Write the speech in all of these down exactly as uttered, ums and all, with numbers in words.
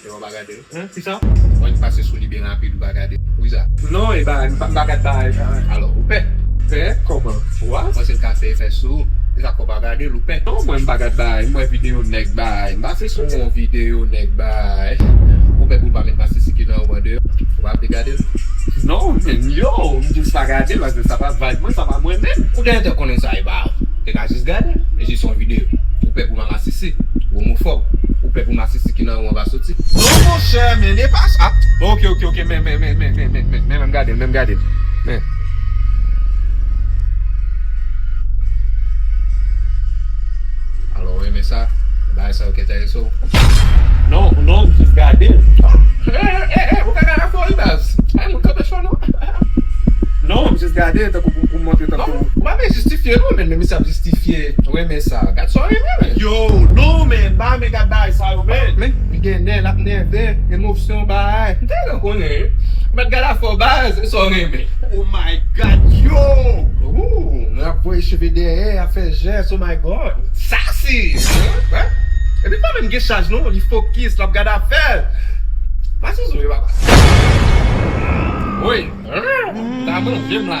Yo, w pa gade l. Hein? Kisa? Mwen pase sou li byen rapid, ou pa gade l. Wi sa. Non, e ba, m pa, m pa gad bagay sa. Alò, ou pè? Pè? Kòman? Wa? Mwen se l ka fè efè sou ou. E sa fè w pa gade l, ou pè? Non, mwen m pa gad bagay. M wè videyo nèg bay. M pase sou yon videyo nèg bay. Ou pè pou l pa met masisi ki nan ou an deyò? Ou pa vle gade l? Non, men yo, m jis pa gade l, paske sa pa vibe mwen, sa pa mwen menm. Ou genlè te konnen sa e ba ou. Te ka jis gade l. E jis yon videyo. Ou pè pou mamasisi, ou omofòb. Ou pè pou masisi ki nan ou an pa soti. Non, monchè, men e pa sa. Bon, ok, ok, ok, men, men, men, men, men, men, men, men, men, gade l, men gade l. Men. Alò, ou renmen sa? Bagay sa yo ki enterese w? Non, non, m jis gade l. Eh, eh, eh, ou ka gade afè w, wi, baz. Ay, moun kanpe cho, non? Non, m jis gade l, tankou pou, pou m montre, tankou. Non, ou pa bezwen jistifye, non, men, men misye ap jistifye. Ou renmen sa. Gad sa w renmen, men. Yo, non, men, m pa renmen gad bagay sa yo, men. Men, li gen nè, l ap nève, emosyon, bagay. M te gen konnen, wi. Ou mèt gade afè w, baz, e sa w renmen. Oh my God, yo! Ooh, nèg ap voye cheve dèyè, ap fè jès, oh my God. Sa se, hein? Epi pa menm gen chaj non, li fokis, l ap gade afè l. Pa sou sou, papa. Wi. Ta manje m la.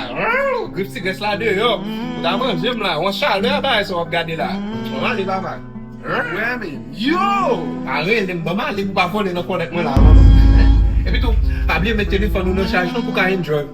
Grip ti grès la deyò. Ta manje m la. Yon chalè bagay sa w ap gade la. Bon, ale, papa. Wè, men. Yo! Pa rele m, ban m ale pou pa vole nan kòlèt mwen la, manman. Epi tou, pa bliye met telefòn ou nan chaj non pou ka enjoy.